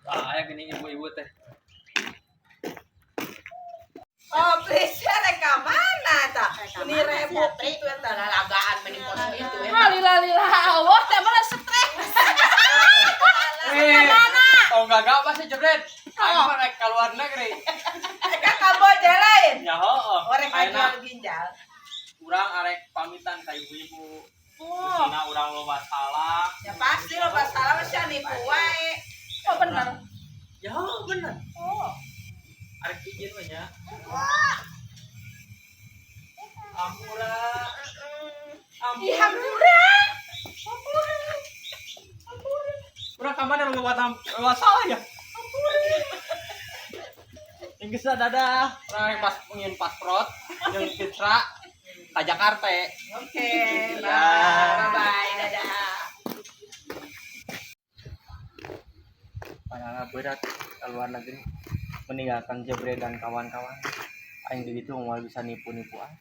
Ah, aya gini ibu-ibu teh. Oh, please, rek ka mana ta? Ini rebo itu eta Lalagaan meni kos gitu ya. Lila lila Allah teh malah stres. Eh, tong gagal pasti jebret. Aing mah rek ka luar negeri. Ka Kamboja lain. Ya heueuh. Orang Ayeuna jual ginjal. Urang arek pamitan ka ibu-ibu. Oh, Kusina urang loba salah. Ya pasti lo salah mah nipu wae. Oh bener. Ya bener. Oh. Arek izin mah nya. Ampura. Ih, Ampura. hampura. Hampura. Hampura. Urang ka mana loba salah ya? Geus lah, dadah. Urang rek pas ngin paspor jeung Citra ka Jakarta. Oke, Ya. bye. Bye, dadah. Padahal berat ke luar negeri meninggalkan Jebre dan kawan-kawan. Aing di ditu moal bisa nipu-nipu ah.